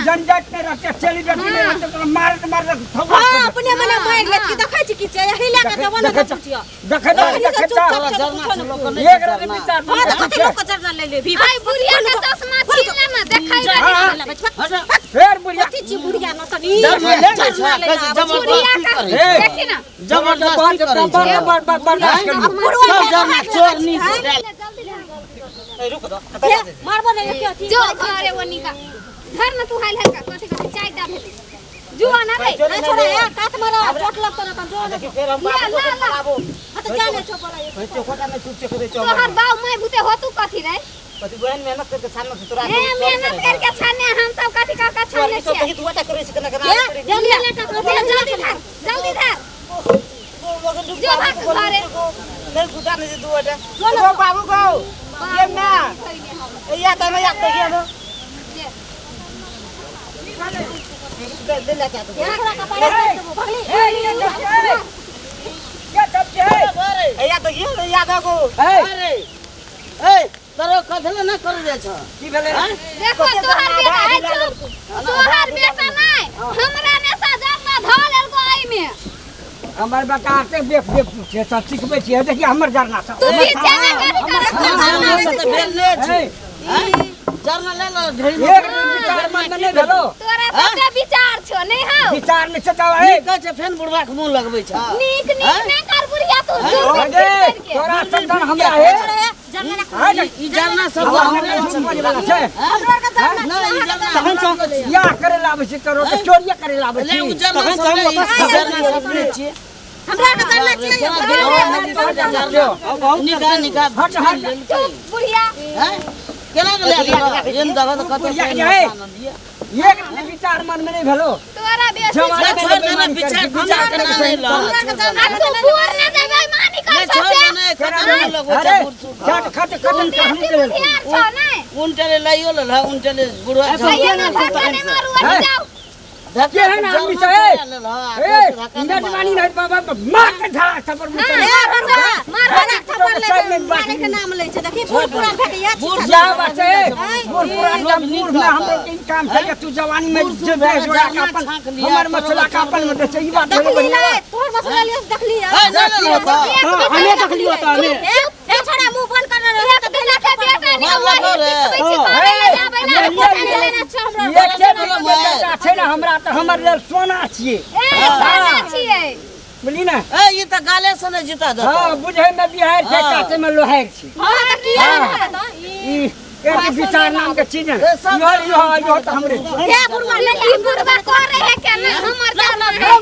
झंझट नहि रहतै, सेलिब्रिटी नहि रहतै, तोरा मारैत मारैत थौआ। हां, अपने मने मारि लेत की देखै छी की छै, एही लए के देबो ने, पुछियो। देखै तखनी से देखै। चुपचाप छै, पूछो ने। एक रति विचार। हां, तऽ कते लोक के जरना ले लेबी। आई बुढ़िया के चश्मा छीन ले ना, देखै हाँ। फेर बुढ़िया। कथी छी बुढ़िया न तनी जरना ले ले जरना छै, ले कहै छै आबै छै। बुढ़िया जबरदस्ती का करै छै। देखी ना। जबरदस्ती करै छै। बड़ बड़ बर्दाश्त करियौ। बुढ़वा सब जरना चोरनी से रुक दो। मारबो ने एक अथी। जो घरे वो निका घर न तू हाल हल्का कथी कथी चाय दा भेले जुआ ना रे। ए छोड़ा, ए कात मारो, चोट लगतो ना तन जो ने। देखी, फेर हम बाबू ला, को ला। बोलाबो। हां, तऽ जाने छो बोला। चौखटा में चुप चुप दे। तोहर बाप मैं भूते हो तू कथी रे? कथी बहन मेहनत करके सामने से तोरा ए मेहनत करके छाने, हम सब कथी कर के छाने सब छियै। देखी दुआटा करै छै केना केना। ए जल्दी ले टकरो। जल्दी धर, जल्दी धर। जो भाग घरे। नहीं गुटा नहीं दुआटा गो बाबू गो ये ना या त ना या त ये ना दे ले जा। छोड़ा, कपाड़े देबो भगली। के सब छै? या त ये या त गो। अरे ए, तोरो कथले ना करे जाइ छ? की भेलै? देखो, तोहर बेटा है, चुप, तोहर बेटा नहीं हमरा ने सजा धऽ लेलको एहि में। हमर बेटा एते बेफ बेफ छै, सब सिखबै छियै। देखिए हमर जरना सब। तू पीछे में कथी करे? जरना से तऽ भेल नहि छै। ए, हैं? जरना ले लो ढेरी। एक विचार मन में नहि भेलो। तोरा तऽ विचार छौ नहीं हौ? विचार नहि छै तऽ ए। कहै छै फेन बुढ़बा के मुँह लगबै छै। नीक नीक नहीं कर बुढ़िया तू। अरे तोरा संतान हमरा हे। जरना हाँ, ई जरना सब हमरा हमरे नहि छै। समझ वाला छै। हमरा के जरना। नहि, ई जरना हमरा छै। या करे लाबै छी करो तऽ चोरिया करे लाबै ले छी। उ जरना तखन सब से हम ले, ई ओतऽ जरना सब ले छियै। हमरा के जरना छियै। निका निका। हट हट। चुप बुढ़िया। हैं? केना के ले लिअ? एन दबा तऽ कतौ बुढ़िया के फेन जे, दिअ। एक रति विचार मन में नहि भेलो। तोरा बेसी जवान ले में छोड़ देना, बेईमानी विचार करै छी। विचार केना नहि लऽ। हमरा के जरना। आ तू बोर ना देबै मानी कर ले छौ छोड़ से। देना, कतौ नहि लगबै छै अरे बूढ़ सूढ़। खट खट तू खट बेसी कहानी के बुधियार छौ नहीं? उनटले लइयो लेल है, उनटले बुढ़वा छै। भैया ना धक्का नहीं मारू, अभी जाओ। धक्का केहन आदमी जरना छै? चोरा लेल है, आ ए धक्का नहि मेजबानी नहीं बाबा, मार के झा थप्पड़ मुँह हाँ, पे। मार मार मार। थप्पड़ ले मारे के नाम लै छै, देखी बूढ़ पुरान भए के याद बूढ़ जा बात छै, बूढ़ पुरान जब बूढ़ में हमरो के काम छै कि तू जवानी में जे देश जोड़ा के अपन हमर मसला के अपन में छै, ई बात भेलै। देखली बढ़िया नै तोहर मसला लियस, देखली। ए, नहि नहि नहि तऽ। हां, हमें देखलियो त हमें। ए छोड़ा, मुंह बंद कर रहे एक बेटा के बेटा नहीं मार वही लगो रे। सिखबै छै करे ले जाबै ना। लेना छौ हमरा? ये के बेटा छै ने हमरा तऽ हमर लेल सोना छियै। ए सोना छियै। बुझली ने? ए, ई तऽ गाले से नहि जीता देतौ। हँ, बुझै में बिहार छै। हाँ। काटे में लोहार छै। हां, तऽ किया नहि तऽ ई एक विचार नाम के चीज है। ए, सब इहो इहो इहो तऽ हमरे। ए बुढ़वा ले। ई बुढ़वा करे है के ना हमर जाना है। ए,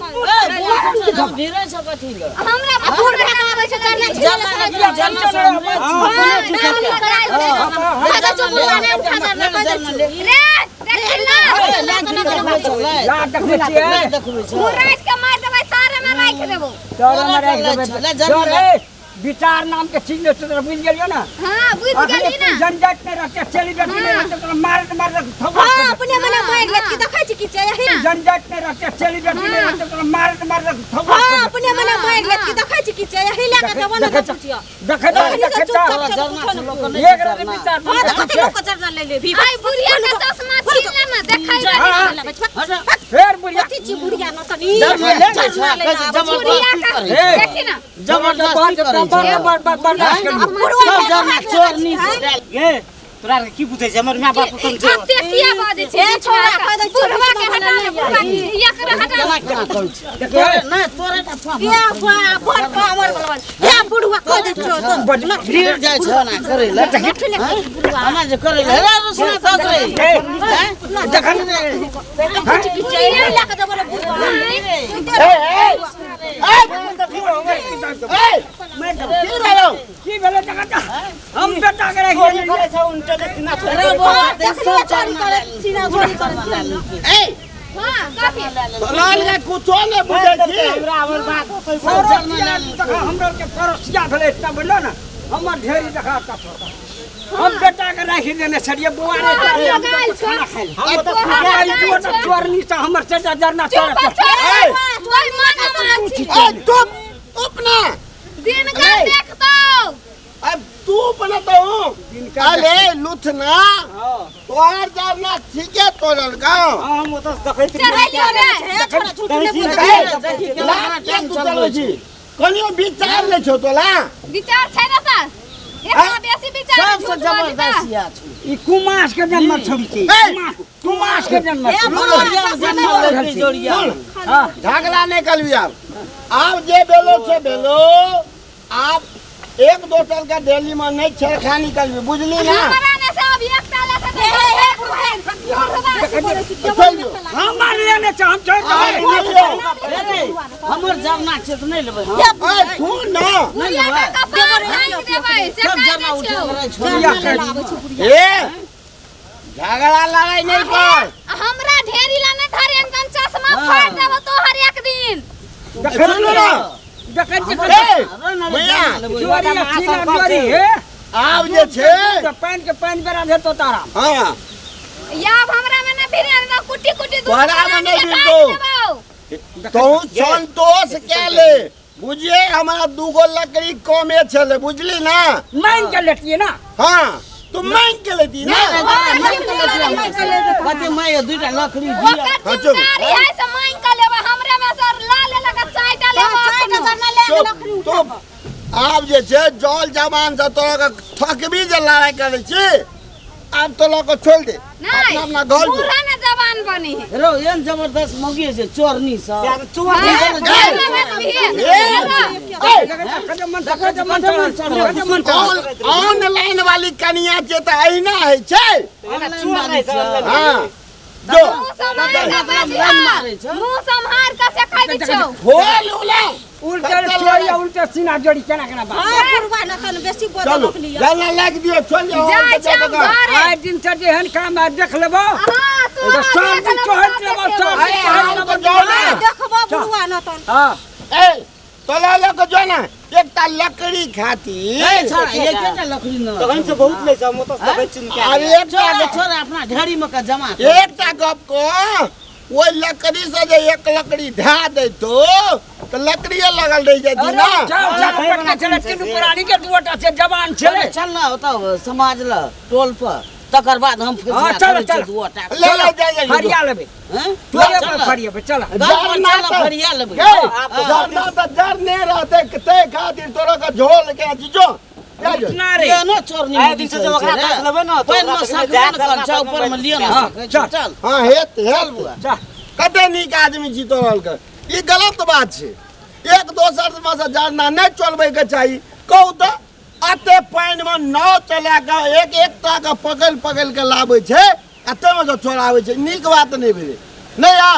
बूढ़ सूढ़ के तऽ भिड़ै छै कथी लए? हमरा बूढ़ भए के आबै छै जरना छिलै। जरना ले, जरना सब हमरे छै। उठा दे छौ बुढ़वा, ने उठा जरना कह दे जरना ले। रे देखी ना। ए, ले, देखबै छौ, ले। या देखबै छियै। ले, देखबै छौ। राखि के मार देबै, तारे में राखि देबो। तोरा में राखि देबै। ले, जरना ले। ए, विचार नाम के चीज नहि छै तोरा, बुझि गेलियो ने? हां, बुझि अखने गेली ना। झंझट नहि रहतै, सेलिब्रिटी नहि रहतै, तोरा मारैत मारैत थौआ। हां, अपने मने मारि लेत की देखै छी की छै एही। झंझट नहि रहतै, सेलिब्रिटी नहि रहतै, तोरा मारैत मारैत थौआ। हां, अपने मने मारि लेत की देखै छी की छै एही लए के देबो ने, पुछियो। देखै तखनी से देखै। चुपचाप छै, जरना पूछो छै ने। लोक नहि एक छै रति जरना। विचार हां, तऽ कते लोक के जरना ले लेबी? आई बुढ़िया के चश्मा छीन ले ना, देखै फेर बुढ़िया। कथी छी बुढ़िया न तनी जरना ले ले छै, जरना ले कहै छै आबै छै। बुढ़िया जबरदस्ती का करै छै। देखी ना। जबरदस्ती करै छै। बड़ बड़ बर्दाश्त करियौ। बुढ़वा सब भए के जरना हाथ लगै चोरनी छै। से ये तोरा के की पूछै छै हमर my बाप कम छै? कते किया बाजै छै? ए छोड़ा, कह दे छौ। बुढ़वा के हटा ले, बुढ़वा के एकरा हटा। केना केना करै छै? तोरे नहि, तोरे टा ए बा बड़ कामर बलवन, ए बुढ़वा कह दे छौ तो। भीड़ जाइ छै ना करै लए। हमरा जे करै लए रे रुसना दऽ रे। ए, जखन एही लए के देबो रे बुढ़वा। की भेलौ? की भेलै जखन हम बेटा के राखि चोरी लेलियै। करै छै उनटे सीना छोड़। अरे बौआ, देख देखलियै सब चोरी जरना करे, ले। सीना चोरी करे। ए, हां, कथी? तोरा लगे कुछो नहि बुझै छी। हमरा हमर बात सब जरना ले ले। देखा, हमरा के पड़ोसिया भेलै इतना, बुझलो ने? हमर ढेरी देखा तब हम बेटा के राखि देने छलियै बौआ रे, तोहर लगायल छौ। खाना खाइ ले। हम तऽ तोहर आ, ई लगायल दुओटा छौ। चोरनी से हमर चाचा जरना चुप चोर। छोड़, ओइ मन माछी। ए, चुप चुप ना। दिन का देखतौ। अब तू चुप न तो अरे लुथना तोहर जरना ठीके तोड़ल गाँव। हम ओतऽ देखैत चढ़ैलियौ रे। छोड़ा झूठ नहि बोलै। लाज किया तू चलबै छी? कनियो विचार नहि छौ तोला। विचार छै ने सर, एकरा बेसी विचार सबसँ झूठ बाजि तऽ। जबरदस्त या छौ। ई कुमास के जन्म छौड़ी छै। कुमास के जन्म हे छै। बुढ़वा, जन्म लेलकै जोड़िया। सुन, हाँ। झगड़ा नहि करबी आब। आब जे भेलो से भेलो। आब एक दोसर के डेली में नहीं छेड़खानी करबी, बुझली ना? हमरा ने से अब एकटा लेते तऽ हे हे बुढ़वा, बुढ़वा से बोलै छी, चल जो। हमर लेने छै, हम छोड़ि आइ देबै। लियौ। रे, हमर जरना छै तऽ नहि लेबै हम। ऐ सुन ना। नहि बुढ़िया लेबै। के कपार झाँकि देबै से सब कहि जरना दै उठा छियौ। कऽ रहै छौ। बुढ़िया के ए झगड़ा लड़ाई नहीं कर। हमरा ढेरी ला नहि धरे एकदम चश्मा हाँ। फाड़ि देबो तोहर एक दिन। सुन ना। देखै छी ए भैया जोड़ी आ सीना जोड़ी हे। आब जे छै तऽ पानि के पानि बेरा भेटतो तारा। हाँ याब हमरा में नहि भिड़े एकदम कुट्टी कुट्टी दूध तोहरा में नहि भिड़तौ। तू संतोष के ले बुझिए, हमरा दूगो लकड़ी कमे छले, बुझली ना? मांगि के लेतियै ना। हाँ तू मांग के लेती ना। कते माय दुईटा लकड़ी दिया। ओकर जिम्मेदारी है से मांगि के लेबै, हमरे में से ला लेलक चारिटा लेबै चारिटा अखनो। जरना ले के चुप, लकड़ी उठा चुप। आब जे छै जल जवान से तोरा के थकबी जे लड़ाई करै छी, आब तोरा के छोड़ दे, नहीं, अपना अपना घर जो। बूढ़ा ने जवान बनी है। रो एहन जबरदस्त मौगी छै चोरनी सब। चोर हाँ, ए, हमरा में भी है। ए, मन ऑनलाइन वाली कनिया छै तऽ अहिना होइ छै। चोर नहि छै। हाँ जो मुँह सम्हार के बाजिहा, मुँह सम्हार के से खाइ दै छौ। खोल उला उल्टे चोरी उल्टे सीना जोड़ी केना केना बात। हां बुढ़वा न तन बेसी चलू बोलक लिया। जलना लागि दियौ, चल जाओ। जाइ छै हम घरे। आइ दिन से जेहन काम आइ देख लेबो। हाँ, तू तऽ सब दिन चढ़ैत लेबो, सब दिन चढ़ैत लेबो। जाओ ना। देखबो बुढ़वा न तन। हाँ ए तोला लऽ कऽ जो ना, एकटा लकड़ी खातिर। ए छोरा, एकेटा लकड़ी न। तखन से बहुत लै छै, हम ओतऽ देखै छी नुका के। अरे एकटा छोरा छोरा अपना ढेरी में के जमा कर। एकटा गप कह, ओहि लकड़ी से जे एक लकड़ी धए दैतो तऽ लकड़िए लगल रहि जैती अरे ना। जाओ जाओ पटका छलै तीनू प्राणी के दूटा से जवान छलै। चल ना ओतऽ समाज ल टोल पर, तकर बाद हम फैसला हाँ, चल, करै छियै चल। दुओटा के। ले ले जा जा फरिया लेबै। हैं? तोरे चल पर ना। फरिएबै, चल। गाँव पर चल ना, फरिया लेबै। जरना तऽ जरने रहतै तै खातिर तोरा के झोल के अथी जो जा जो। ना रे। एहनो चोरनी आइ मौगी दिन से छै जे ओकरा रे। देख लेबै ने, तऽ पानि में ओकरा सकबे देखने ने कर, जाय छौ, ऊपर में लिअ ने हाँ, सकै चल। छौ, चल। हाँ हेत हेत बुआ। चल। कते नीक आदमी छी तोरा के, ई गलत बात छै। एक दोसर में से जरना नहि चलबै के चाही। कहू तऽ अते पानि में नाव चला के एक एकटा के पकड़ि पकड़ि के लाबै छै आ ताहिमे से चोराबै छै, नीक बात नहि भेलै। नहि आ